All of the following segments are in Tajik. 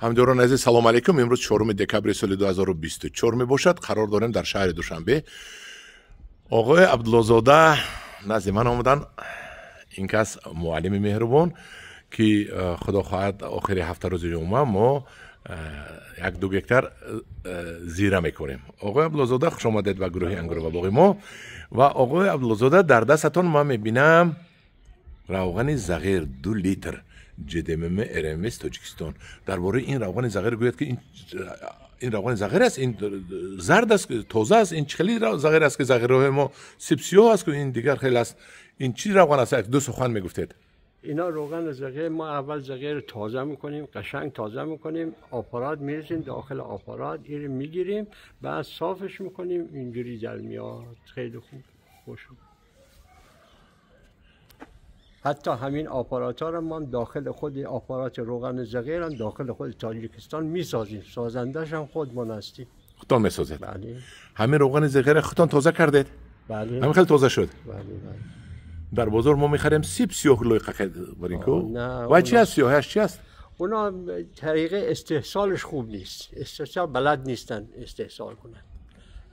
Ҳамдиёрони азиз, салом алейкум. Имрӯз 4 декабри соли 2024 мебошад. Қарор дорем дар шаҳри Душанбе. Оғои Абдуллозода назди ман омадан. Ин кас муаллими меҳрубон, ки худо хоҳад, охири ҳафта, рӯзи ҷумъа, мо 1-2 гектар зира мекунем. Оғои Абдуллозода, хуш омадед ба гурӯҳи «Ангур ва боғи мо». Ва оғои Абдуллозода, дар дастатон ман мебинам равғани зағир, 2 литр, ЖДММ РМС Тоҷикистон. Дар бораи ин равғани зағир гӯяд, ки ин равғани зағир аст, ин зард аст, тоза аст. Ин чӣ хели зағир аст, ки зағирҳои мо сибсиёҳ аст, ки ин дигар хел аст? Ин чӣ равған аст? Як ду сухан мегуфтед. اینا روغن زغیر. ما اول زغیر رو تازه میکنیم، قشنگ تازه میکنیم، آپارات میریزیم داخل آپارات، این میگیریم، بعد صافش میکنیم، اینجوری در میاد، خیلی خوب خوش. حتی همین آپارات ها رو ما داخل خود آپارات روغن زغیر هم داخل خود تاجیکستان میسازیم، سازندش هم خودمان هستیم. خودتان میسازید؟ بله. همین روغن زغیر خودتان تازه کردید؟ بله. همین خیلی تازه شد؟ بله. در بازار ما میخریم سیب سیاه لایقه برینکو و چی است؟ سیاهش چی است؟ اونا طریقه استحصالش خوب نیست، استحصال بلد نیستن استحصال کنن.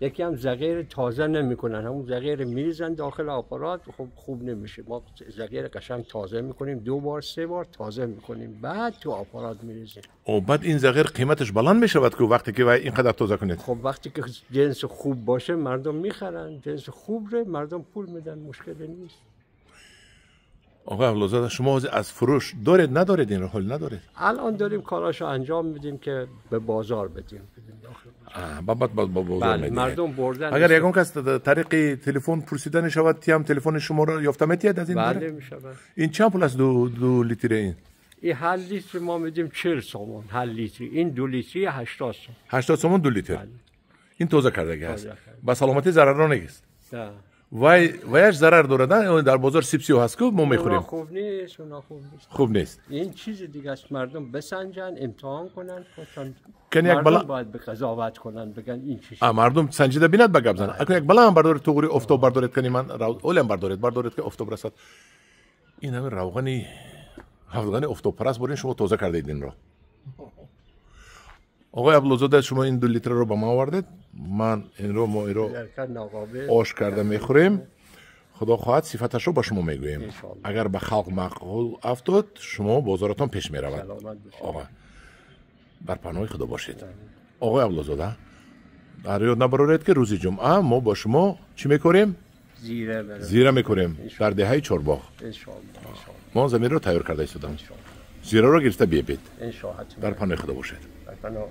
یکی هم زغیر تازه نمیکنن، همون زغیر میریزن داخل آپارات، خب خوب نمیشه. ما زغیر قشنگ تازه میکنیم، دو بار سه بار تازه میکنیم، بعد تو آپارات میریزیم. و بعد این زغیر قیمتش بلند میشود که وقتی که اینقدر تازه کنید. خب وقتی که جنس خوب باشه مردم میخرن، جنس خوب رو مردم پول میدن، مشکلی نیست. آقا عبدالله، شما از فروش دارید ندارید؟ این رو حال ندارید؟ الان داریم کاراشو انجام میدیم که به بازار بدیم. بعد با بازار. بله، مردم بردن. اگر یگان کس طریق تلفن پرسیدن شود، تیم تلفن شما رو یافته میتید از این؟ بله، میشود. این چند پول است 2 لیتر این؟ این هر لیتر ما میدیم 40 سومون هر لیتری. این 2 لیتری 80 سوم. 80 سومون 2 لیتر. بله. این توزه کردگی هست. تازه کرده. با سلامتی ضرر نیست؟ نه. وای وایش ضرر داره نه؟ در بازار سیب سیاه هست که ما اونا میخوریم. خوب نیست، اونا خوب نیست. خوب نیست. این چیز دیگه است. مردم بسنجن، امتحان کنن خودشان. کن یک مردم باید به قضاوت کنن، بگن این چیز. مردم سنجیده بیند، به گپ زنن. اکنون یک بلا هم بردارید، توغری افتاب بردارید کنی من اولم بردارید، بردارید که افتاب رسد. این همه روغنی افتاب پرست برین. شما تازه کردید این رو. آقای عبدالزاده، شما این 2 لیتر رو به ما آوردید. من این رو، ما این رو در ناقابل آش کرده میخوریم. خدا خواهد صفتش رو با شما میگوییم. انشاءالله. اگر به خلق معقول افتاد، شما بازارتان پیش میرود. سلامت باشید. آقا، در پناه خدا باشید. آقای عبدالزاده، در یاد نبرارید که روز جمعه ما با شما چی میکنیم؟ زیره برم. زیره میکنیم در دهه چارباغ. انشاءالله، انشاءالله. ما زمین رو تیار کرده ایستادم. زیره رو گرفته بیابید. انشاءالله. در پناه خدا باشید. در پناه.